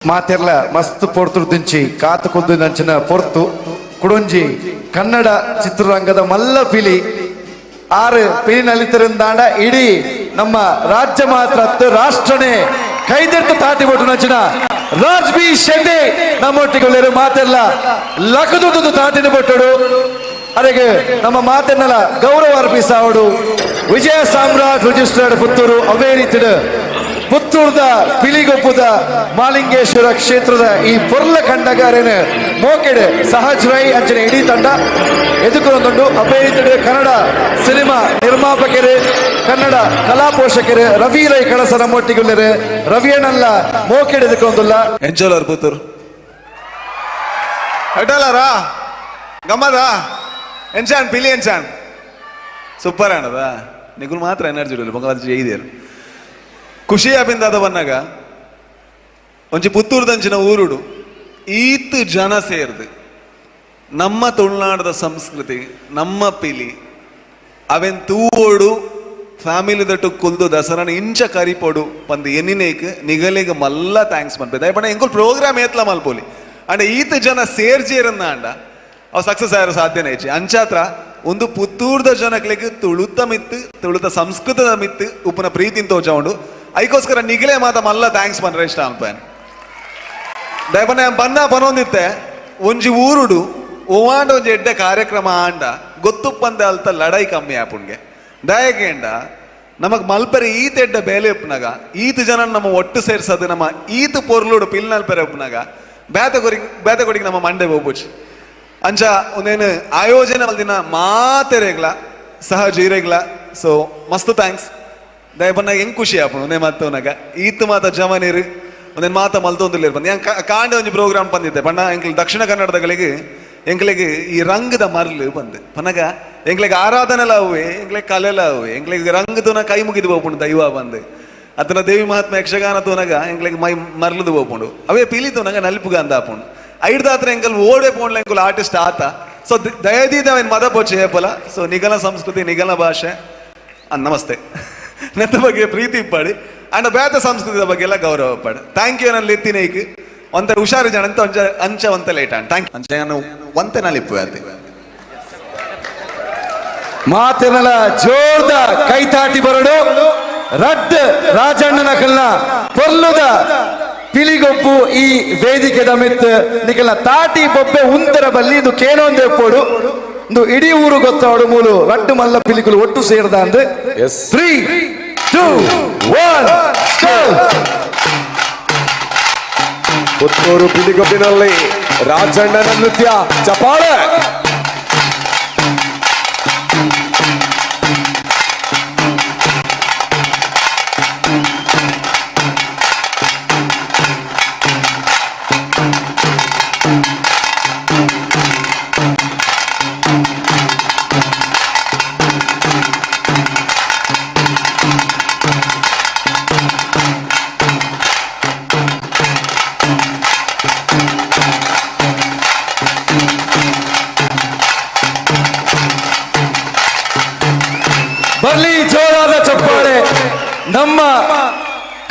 ಮಾತೆರ್ಲ ಮಸ್ತ್ ಪೊರ್ತುಡ್ದಿಂಚಿ ಕಾತು ಕುದ್ದುನಂಚಿನ ಪೊರ್ತು ಕುಡೊಂಜಿ ಕನ್ನಡ ಚಿತ್ರರಂಗದ ಮಲ್ಲ ಪಿಲಿ ಆರು ಪಿಲಿ ನಲಿತರಿಂದಾಂಡ ಇಡೀ ನಮ್ಮ ರಾಜ್ಯ ಮಾತ್ರ ಅತ್ತು ರಾಷ್ಟ್ರನೇ ಕೈದೆರ್ತು ತಾಟಿ ಬೊಟ್ಟು ರಾಜ್ ಬಿ ಶೆಟ್ಟಿ ನಮ್ಮೊಟ್ಟಿಗೆ ಮಾತೆಲ್ಲ ಲಕದುದು ತಾಟಿನ ಬೊಟ್ಟಡು. ಅರೆಗೆ ನಮ್ಮ ಮಾತೆನ್ನೆಲ್ಲ ಗೌರವ ಅರ್ಪಿಸಾವಡು. ವಿಜಯ ಸಾಮ್ರಾಟ್ ರಿಜಿಸ್ಟರ್ಡ್ ಪುತ್ತೂರು, ಅವೇ ರೀತಿಯ ಪುತ್ತೂರ್ದ ಪಿಲಿಗೊಪ್ಪುದ ಮಾಲಿಂಗೇಶ್ವರ ಕ್ಷೇತ್ರದ ಈ ಪೊರ್ಲ ಕಂಡಗಾರೇನು ಮೋಕೆಡ್ ಸಹಜ್ ರೈ ಅಂಚನೆ ಇಡೀ ತಂಡ ಎದುಕೊಂದುಂಡು. ಅವೇ ರೀತಿಯ ಕನ್ನಡ ಸಿನಿಮಾ ನಿರ್ಮಾಪಕರು, ಕನ್ನಡ ಕಲಾ ಪೋಷಕರು ರವಿ ರೈ ಕಳಸ ನಮ್ಮೊಟ್ಟಿಗುಲ್ಲರು. ರವಿಯಣ್ಣಲ್ಲ ಮೋಕೆಡ್ ಎದುಕೊಂದುಲ್ಲ. ಎಂಚೋಲರ್ ಪುತ್ತೂರು ಎಟಲರಾ ಗಮ್ಮದ ಎಂಚಾನ್ ಪಿಲಿ ಎಂಚಾನ್ ಸೂಪರ್ ಆಣದ ನಿಗುಲ್ ಮಾತ್ರ ಎನರ್ಜಿ ಇಡಲಿ ಬಂಗಾಳ ಜೈದೇರು ಖುಷಿ ಆಪಿಂದ ಬನ್ನಾಗ ಒಂಜಿ ಪುತ್ತೂರ್ದಂಚಿನ ಊರುಡು ಈತ್ ಜನ ಸೇರ್ದು ನಮ್ಮ ತುಳುನಾಡದ ಸಂಸ್ಕೃತಿ, ನಮ್ಮ ಪಿಲಿ ಅವೆನ್ ತೂವೋಡು, ಫ್ಯಾಮಿಲಿ ದಟ್ಟು ಕುಲ್ದು ದಸರಾನ ಇಂಚ ಕರಿಪೊಡು ಪಂದ್ ಎನ್ನಿನೇಕ್ ನಿಗಲಿಗ್ ಮಲ್ಲ thanks ಮನ್ಪೆ. ದಯಪಂಡ ಎಂಕುಲ್ ಪ್ರೋಗ್ರಾಮ್ ಏತ್ಲ ಮಲ್ಪೊಲಿ, ಅಂಡ ಈತ್ ಜನ ಸೇರ್ಜೇರನ್ನ ಅಂಡ ಅವು ಸಕ್ಸಸ್ ಆಯಿರ ಸಾಧ್ಯನೇ ಹೆಚ್ಚಿ. ಅಂಚಾತ್ರ ಒಂದು ಪುತ್ತೂರ್ದ ಜನಕ್ಲೆಗ್ ತುಳುತ ಮಿತ್ತು, ತುಳುತ ಸಂಸ್ಕೃತದ ಮಿತ್ತು ಉಪ್ಪುನ ಪ್ರೀತಿನ ತೋಜ ಉಂಡು. ಐಕೋಸ್ಕರ ನಿಗಲೇ ಮಾತ ಮಲ್ಲ thanks ಪನ್ರೆ ಇಷ್ಟ ಅನ್ಪೇನ್. ದಯಪಂಡ ಬನ್ನ ಬನೊಂದಿತ್ತೆ, ಒಂಜಿ ಊರುಡು ಓವಾಂಡ ಒಂಜಿ ಎಡ್ಡೆ ಕಾರ್ಯಕ್ರಮ ಆಂಡ ಗೊತ್ತುಪ್ಪಂದೆ ಅಲ್ತ ಲಡೈ ಕಮ್ಮಿ ಆಪುಣ್ಗೆ. ದಯಕೇಂಡ ನಮಗ್ ಮಲ್ಪರೆ ಈತ ಎಡ್ಡೆ ಬೇಲೆ ಉಪ್ಪುನಾಗ, ಈತ ಜನ ನಮ್ಮ ಒಟ್ಟು ಸೇರ್ಸದು, ನಮ್ಮ ಈತ ಪೊರ್ಲುಡು ಪಿಲ್ನಲ್ಪೆರೆ ಉಪ್ಪುನಾಗ ಬೇತೆ ಕೊರಿ ಬೇತೆ ಕೊಡಿಗೆ ನಮ್ಮ ಮಂಡೆ ಹೋಗ್ಬೋಚಿ. ಅಂಚ ಒಂದೇನು ಆಯೋಜನೆ ಮಲ್ದಿನ ಮಾತೆರೆಗ್ಲ, ಸಹಜ ಇರೆಗ್ಲ ಸೊ ಮಸ್ತ್ thanks. ದಯಪನ್ನ ಹೆಂಗ್ ಖುಷಿ ಆಪುಂಡು ಒಂದೇ ಮಾತವನಾಗ ಈತ ಮಾತ ಜಮನೀರು ಒಂದೇನು ಮಾತ ಮಲ್ತೊಂದುಲ್ಲೇರು ಬಂದು ಕಾಂಡೆ ಒಂಜಿ ಪ್ರೋಗ್ರಾಮ್ ಬಂದಿದ್ದೆ ಪಂಡ. ಎಂಕ್ಲು ದಕ್ಷಿಣ ಕನ್ನಡದಗಳಿಗೆ ಎಂಕ್ಲೆಗ್ ಈ ರಂಗದ ಮರ್ಲು ಬಂದು ಪನಗ ಎಂಕ್ಲೆಗ್ ಆರಾಧನೆಲ ಅವೆ, ಎಂಕ್ಲೆಗ್ ಕಲೆಲ ಅವೆ. ಎಂಕ್ಲೆಗ್ ರಂಗ ತೂನ ಕೈ ಮುಗಿದು ಹೋಪುಂಡು ದೈವ ಬಂದು. ಅತನ ದೇವಿ ಮಹಾತ್ಮ ಯಕ್ಷಗಾನ ತೂನಗ ಎಂಕ್ಲೆಗ್ ಮೈ ಮರ್ಲುದು ಹೋಪುಂಡು. ಅವೇ ಪಿಲಿ ತೂನಗ ನಲಿಪುಗ ಅಂದ ಆಪುಂಡು. ಐಡ್ದಾತ್ರ ಎಂಕಲ್ ಓಡೆ ಪೋಂಡ್ಲ ಎಂಕುಲು ಆರ್ಟಿಸ್ಟ್ ಆತ. ಸೊ ದಯದೀದ ಅವೇನ್ ಮದ ಪೋಚೆ ಏಪಲ. ಸೊ ನಿಗಲ ಸಂಸ್ಕೃತಿ, ನಿಗಲ ಭಾಷೆ, ನಮಸ್ತೆ, ನೆತ್ತ ಬಗ್ಗೆ ಪ್ರೀತಿ ಇಪ್ಪಾಡಿ ಅಂಡ್ ಬೇತ ಸಂಸ್ಕೃತಿದ ಬಗ್ಗೆ ಎಲ್ಲ ಗೌರವ ಇಪ್ಪಾಡಿ. Thank you. ನನ್ನ ಎತ್ತಿನ ಈಗ ಒಂತೆ ಹುಷಾರು ಜನ ಅಂತ ಒಂಚ ಅಂಚ ಒಂತೆ late and thank ಅಂಚ ನಾನು ಒಂತೆ ನಲಿಪ್ಪು ಅತಿ. ಮಾತಿನಲ ಜೋರ್ದ ಕೈತಾಟಿ ಬರಡು. ರಡ್ ರಾಜಣ್ಣನ ಕಲ್ನ ಪೊರ್ಲುದ ಪಿಲಿಗೊಪ್ಪು ಈ ವೇದಿಕೆದ ಮಿತ್ ನಿಕಲ್ನ ತಾಟಿ ಬೊಬ್ಬೆ ಉಂದರ ಬಲ್ಲಿ ಇದು ಕೇನೊಂದೆ ಪೋಡು. ಇಂದು ಇಡೀ ಊರು ಗೊತ್ತಾಡು ಮೂಲು ರಡ್ಡು ಮಲ್ಲ ಪಿಲಿಕುಲು ಒಟ್ಟು ಸೇರ್ದ ಅಂದ್. 3, 2, 1. ಪುತ್ತೂರು ಪಿಲಿಗೊಬ್ಬಿನಲ್ಲಿ ರಾಜಣ್ಣನ ನೃತ್ಯ, ಚಪಾಳೆ. ಬರ್ಲಿ ಜೋರಾದ ಚಪ್ಪಾಳೆ. ನಮ್ಮ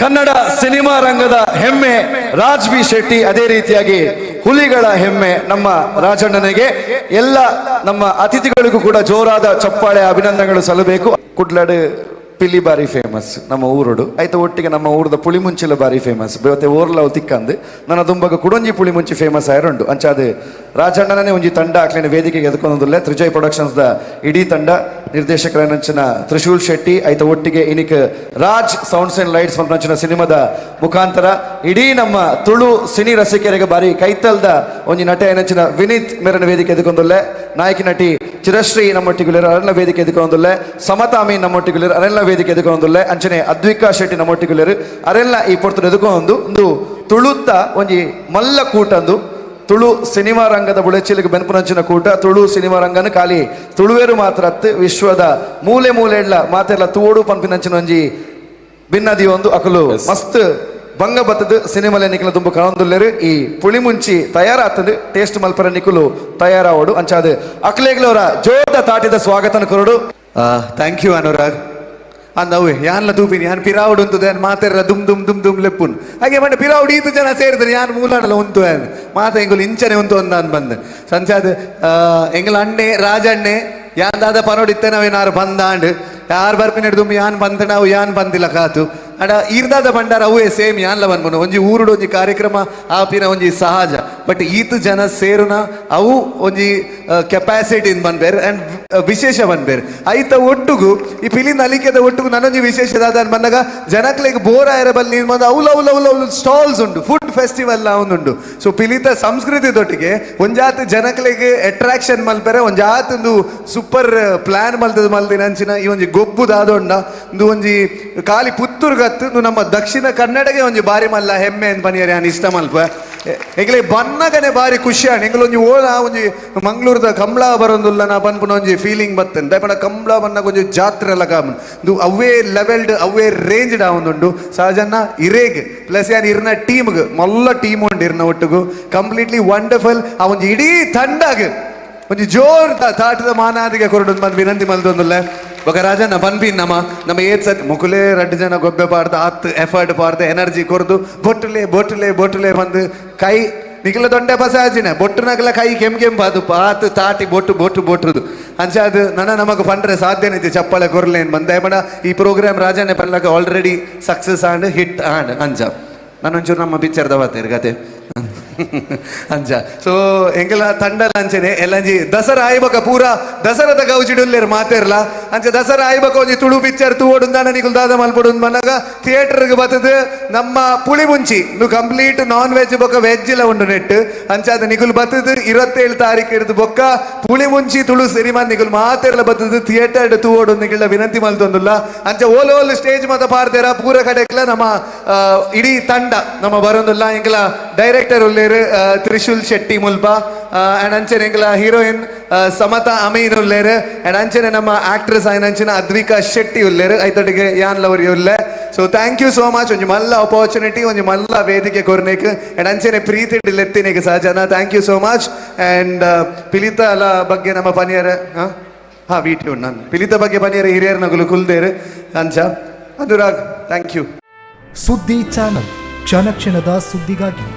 ಕನ್ನಡ ಸಿನಿಮಾ ರಂಗದ ಹೆಮ್ಮೆ ರಾಜ್ ಬಿ ಶೆಟ್ಟಿ, ಅದೇ ರೀತಿಯಾಗಿ ಹುಲಿಗಳ ಹೆಮ್ಮೆ ನಮ್ಮ ರಾಜಣ್ಣನಿಗೆ, ಎಲ್ಲ ನಮ್ಮ ಅತಿಥಿಗಳಿಗೂ ಕೂಡ ಜೋರಾದ ಚಪ್ಪಾಳೆ, ಅಭಿನಂದನೆಗಳು ಸಲ್ಲಬೇಕು. ಕುಡ್ಲಾಡು ಪಿಲಿ ಬಾರಿ ಫೇಮಸ್ ನಮ್ಮ ಊರುಡು ಆಯ್ತು. ಒಟ್ಟಿಗೆ ನಮ್ಮ ಊರದ ಪುಳಿಮುಂಚಿಲ ಬಾರಿ ಫೇಮಸ್. ಬೇವತ್ತೆ ಓರ್ಲವು ತಿಕ್ಕಂದು ನನ್ನ ದುಂಬಗ ಕುಡೊಂಜಿ ಪುಳಿಮುಂಚಿ ಫೇಮಸ್ ಆಯರುಂಡು. ಅಂಚಾದ ರಾಜಣ್ಣನೇ ಒಂಜಿ ತಂಡ ಅಕ್ಲಿನ ವೇದಿಕೆಗೆ ಎದ್ಕೊಂದುಲ್ಲೆ. ತ್ರಿಜಯ್ ಪ್ರೊಡಕ್ಷನ್ಸ್ the ಇಡೀ ತಂಡ, ನಿರ್ದೇಶಕರ ತ್ರಿಶೂಲ್ ಶೆಟ್ಟಿ ಆಯ್ತ ಒಟ್ಟಿಗೆ ಇನಿಕ್ ರಾಜ್ sounds and lights ಪನ್ಪಂಚಿನ ಸಿನಿಮಾದ ಮುಖಾಂತರ ಇಡೀ ನಮ್ಮ ತುಳು ಸಿನಿ ರಸಿಕರಿಗೆ ಬಾರಿ ಕೈತಲ್ದ ಒಂಜಿ ನಟೆ ಏನಂಚಿನ ವಿನೀತ್ ಮೇರನ ವೇದಿಕೆ ಎದುಕೊಂದುಲ್ಲೆ. ನಾಯಕಿ ನಟಿ ಚಿರಶ್ರೀ ನಮ್ಮೊಟ್ಟಿಗುಲೇರು, ಅರಣ್ಯ ವೇದಿಕೆ ಎದುಕೊಂದುಲ್ಲೆ. ಸಮತಾಮಿ ನಮ್ಮೊಟ್ಟಿಗುಲೇರು, ಅರೆಲ್ಲ ವೇದಿಕೆ ಎದುಕೊಂದುಲ್ಲೆ. ಅಂಚನೆ ಅದ್ವಿಕಾ ಶೆಟ್ಟಿ ನಮ್ಮೊಟ್ಟಿಗುಲೇರು, ಅರೆಲ್ಲ ಈ ಪೊರ್ತುಡು ಎದುಕೊಂದು. ಒಂದು ತುಳುತ್ತ ಒಂಜಿ ಮಲ್ಲ ಕೂಟಂದು, ತುಳು ಸಿನಿಮಾ ರಂಗದ ಬುಳೆಚಿಲಿಗೆ ಬೆನ್ಪುನಂಚಿನ ಕೂಟ. ತುಳು ಸಿನಿಮಾ ರಂಗನ ಖಾಲಿ ತುಳುವೇರು ಮಾತ್ರ ಅತ್ತು, ವಿಶ್ವದ ಮೂಲೆ ಮೂಲೆ ಎಲ್ಲ ಮಾತೆಲ್ಲ ತೂಡು ಪನ್ಪಿನಂಚಿನ ಒಂಜಿ ಬಿನ್ನದಿ ಒಂದು ಅಕಲು ಮಸ್ತ್ ಬಂಗ ಬತ್ತದ ಸಿನಿಮಾಲೆ ನಿಕಲ ತುಂಬ ಕಾಣೊಂದುಲ್ಲೆರು. ಈ ಪುಳಿಮುಂಚಿ ತಯಾರಾತಂದು, ಟೇಸ್ಟ್ ಮಲ್ಪರ ನಿಕುಲು ತಯಾರಾವಡು. ಅಂಚಾದ ಅಕ್ಲೇಗ್ಲವರ ಜೋರ್ದ ತಾಟಿದ ಸ್ವಾಗತನ ಕೊರಡು. Thank you Anurag. ಅಂದ ಅವೇ ಯಾನ್ಲ ತೂಪಿನಿ ಯಾನ್ ಪಿರಾವುಡು ಉಂತುದೆ ಯಾನ್ ಮಾತೆರ್ಲ ದುಮ್ ದುಮ್ ದುಮ್ ದುಮ್ ಲೆಪ್ಪುನ್. ಹಾಗೆ ಮಂಡ ಪಿರಾವುಡು ಈತು ಜನ ಸೇರಿದ್ರೆ ಯಾನ್ ಮೂಲಾಡಲ ಉಂತು ಯಾನ್ ಮಾತ ಎಂಗುಲು ಇಂಚನೆ ಉಂತು ಅಂದ ಬಂದ್ ಸಂಚಾದ್. ಎಂಗುಲ ಅಣ್ಣೆ ರಾಜಣ್ಣೆ ಯಾನ್ ದಾದ ಪನೋಡು ಇತ್ತೇನವೇನಾರು ಬಂದಾಂಡ್ ಯಾರು ಬರ್ಪಿನ ದುಮ್ಮಿ ಯಾನ್ ಬಂತಣ ಅವು ಯಾನ್ ಬಂದಿಲ್ಲ ಕಾತು. ಅಂಡ ಈರ್ದಾದ ಬಂಡಾರ ಅವೇ ಸೇಮ್ ಯಾನ್ಲ ಬಂದ್ಬನು. ಒಂಜಿ ಊರುಡು ಒಂಜಿ ಕಾರ್ಯಕ್ರಮ ಆಪಿನ ಒಂಜಿ ಸಹಜ, ಬಟ್ ಈತ್ ಜನ ಸೇರುನ ಅವು ಒಂಜಿ ಕೆಪಾಸಿಟಿ ಬನ್ಬೇರ್ ಅಂಡ್ ವಿಶೇಷ ಬನ್ಬೇರ್. ಐತ ಒಟ್ಟುಗು ಈ ಪಿಲಿ ನಲಿಕೆದ ಒಟ್ಟುಗು ನನೊಂಜಿ ವಿಶೇಷ ದಾದ ಬಂದಾಗ ಜನಕ್ಲೆಗ್ ಬೋರ್ ಆಯರ ಬಲ್ಲಿ ಬಂದು ಅವ್ಲು ಅವ್ಲು ಅವ್ಲು ಅವ್ಲು ಸ್ಟಾಲ್ಸ್ ಉಂಡು, ಫುಡ್ ಫೆಸ್ಟಿವಲ್ ಉಂಡು. ಸೊ ಪಿಲಿತ ಸಂಸ್ಕೃತಿ ದೊಟ್ಟಿಗೆ ಒಂಜಾತ್ ಜನಕ್ಲೆಗ್ ಅಟ್ರಾಕ್ಷನ್ ಮಲ್ಪೆರೆ ಒಂಜಾತ್ ಒಂದು ಸೂಪರ್ ಪ್ಲಾನ್ ಮಲ್ತದ ಮಲ್ದಿನ ಅಂಚಿನ ಈ ಒಂಜಿ ಗೊಬ್ಬು ದಾದೊಂಡ ಇಂದು ಒಂಜಿ ಖಾಲಿ ಪುತ್ತೂರು ಗತ್ತು ಇಂದು ನಮ್ಮ ದಕ್ಷಿಣ ಕನ್ನಡಗೆ ಒಂಜಿ ಬಾರಿ ಮಲ್ಲ ಹೆಮ್ಮೆ ಅಂತ ಪನಿಯರೆ ಯಾನ್ ಇಷ್ಟ ಮಲ್ಪ. ಎಂಗ್ಲೆ ಬನ್ನಗನೆ ಬಾರಿ ಖುಷಿ ಆಂಡ್. ಎಂಗ್ಲ ಒಂಜಿ ಓಲ ಒಂಜಿ ಮಂಗಳೂರದ ಕಂಬ್ಳ ಬರೊಂದುಲ್ಲ ನಾ ಪನ್ಪುನ ಒಂಜಿ ಫೀಲಿಂಗ್ ಬತ್ತನ್. ದಾಯೆ ಪಂಡ ಕಂಬ್ಳ ಬನ್ನಗ ಒಂಜಿ ಜಾತ್ರೆ ಎಲ್ಲ ಕಾಮನ್. ಇಂದು ಅವೇ ಲೆವೆಲ್ಡ್ ಅವೇ ರೇಂಜ್ಡ್ ಆವೊಂದುಂಡು. ಸಹಜನ್ನ ಇರೇಗ್ ಪ್ಲಸ್ ಯಾನ್ ಇರ್ನ ಟೀಮ್ಗ್, ಮಲ್ಲ ಟೀಮ್ ಉಂಡು ಇರ್ನ ಒಟ್ಟುಗು, ಕಂಪ್ಲೀಟ್ಲಿ ವಂಡರ್ಫುಲ್. ಆ ಒಂಜಿ ಇಡೀ ತಂಡಗ್ ಒಂಜಿ ಜೋರ್ ತಾಟದ ಮಾನಾದಿಗೆ ಕೊರಡು ಬಂದು ವಿನಂತಿ ಮಲ್ತೊಂದುಲ್ಲ. ಬೊಕ ರಾಜಣ್ಣ ಪನ್ಪಿನ್ ನಮ್ಮ ನಮ್ಮ ಏತ್ ಸತಿ ಮುಕುಲೇ ರಡ್ಡು ಜನ ಗೊಬ್ಬೆ ಪಾಡ್ದು ಆತ್ ಎಫರ್ಟ್ ಪಾಡ್ದು ಎನರ್ಜಿ ಕೊರ್ದು ಬೊಟ್ಟುಲೆ ಬೊಟ್ಟುಲೆ ಬೊಟ್ಟುಲೆ ಬಂದು ಕೈ ನಿಕಲ ದೊಂಡೆ ಪಸ ಆಜಿನ ಬೊಟ್ಟುನಗಲ ಕೈ ಕೆಂ ಕೆಂಪು ಅದು ಆತ್ ತಾಟಿ ಬೊಟ್ಟು ಬೊಟ್ಟು ಬೊಟ್ಟುದು. ಅಂಚ ಅದು ನನ ನಮಗ್ ಪಂಡ್ರೆ ಸಾಧ್ಯನಿತ್ತು ಚಪ್ಪಾಳೆ ಕೊರ್ಲೇನ್ ಬಂದ ಬಡ. ಈ ಪ್ರೋಗ್ರಾಮ್ ರಾಜಣ್ಣ ಪನ್ಲಕ ಆಲ್ರೆಡಿ ಸಕ್ಸಸ್ ಆಂಡ್ ಹಿಟ್ ಆಂಡ್. ಅಂಚ ನಾನೊಂಚೂರು ನಮ್ಮ ಪಿಕ್ಚರ್ದ ಬಾತೇರು ಕತೆ ಅಂಚ. ಸೊ ಎಂಗಲ ತಂಡಲ ಅಂಚನೆ ಎಲ್ಲಂಜಿ ದಸರಾ ಆಯ್ಬಕ ಪೂರ ದಸರಾದ ಗೌಜಿಡುಲ್ಲೇರು ಮಾತೆರ್ಲ. ಅಂಚ ದಸರಾ ಆಯ್ಬಕ ಒಂಜಿ ತುಳು ಪಿಕ್ಚರ್ ತೂವೊಡು ನಿಕುಲ್ ದಾದ ಮಲ್ಪೊಡು ಮನಗ ಥಿಯೇಟರ್ಗೆ ಬತ್ತದು ನಮ್ಮ ಪುಳಿ ಮುಂಚಿ ಇಂದು ಕಂಪ್ಲೀಟ್ ನಾನ್ ವೆಜ್ ಬೊಕ್ಕ ವೆಜ್ ಇಲ್ಲ ಉಂಡು ನೆಟ್. ಅಂಚಾದ ನಿಕುಲ್ ಬತ್ತದು 27 ತಾರೀಕು ಇರ್ದು ಬೊಕ್ಕ ಪುಳಿ ಮುಂಚಿ ತುಳು ಸಿನಿಮಾ ನಿಕುಲ್ ಮಾತೆರ್ಲ ಬತ್ತದು ಥಿಯೇಟರ್ ತೂವೊಡು ನಿಕುಲ್ಡ ವಿನಂತಿ ಮಲ್ತೊಂದುಲ್ಲ. ಅಂಚ ಓಲ ಓಲ್ ಸ್ಟೇಜ್ ಮಾತ ಪಾಡ್ದೇರ ಪೂರ ಕಡೆಕ್ಲ ನಮ್ಮ ಇಡೀ ತಂಡ ನಮ್ಮ ಬರೋಂದುಲ್ಲ. ಎಂಕಲ ಡೈರೆಕ್ಟರ್ ಉಲ್ಲೇರು ತ್ರಿಶೂಲ್ ಶೆಟ್ಟಿ ಮುಲ್ಪ ಅಂಡ್ ಅಂಚನೆ ಎಂಕಲ ಹೀರೋಯಿನ್ ಸಮತಾ ಅಮೀನ್ ಉಲ್ಲೇರು ಅಂಡ್ ಅಂಚನೆ ನಮ್ಮ ಆಕ್ಟ್ರೆಸ್ ಆಯ್ನ ಅಂಚಿನ ಅದ್ವಿಕಾ ಶೆಟ್ಟಿ ಉಲ್ಲೇರು. ಐತೊಟ್ಟಿಗೆ ಯಾನ್ ಲವರಿ ಉಲ್ಲೆ. So thank you so much. ಒಂಜಿ ಮಲ್ಲ ಅಪಾರ್ಚುನಿಟಿ, ಒಂಜಿ ಮಲ್ಲ ವೇದಿಕೆ ಕೊರ್ನೇಕ್ ಅಂಡ್ ಅಂಚನೆ ಪ್ರೀತಿ ಲೆತ್ತಿನೇಕ್ ಸಹಜನ thank you so much. And ಪಿಲಿತ ಅಲ ಬಗ್ಗೆ ನಮ್ಮ ಪನಿಯರ ಹಾ ಹಾ ವೀಟಿ ಉಂಡು. ನಾನು ಪಿಲಿತ ಬಗ್ಗೆ ಪನಿಯರ ಹಿರಿಯರ್ ನಗುಲು ಕುಲ್ದೇರು. ಅಂಚ ಅನುರಾಗ್, thank you. ಸುದ್ದಿ ಚಾನಲ್, ಕ್ಷಣ ಕ್ಷಣದ ಸುದ್ದಿಗಾಗಿ.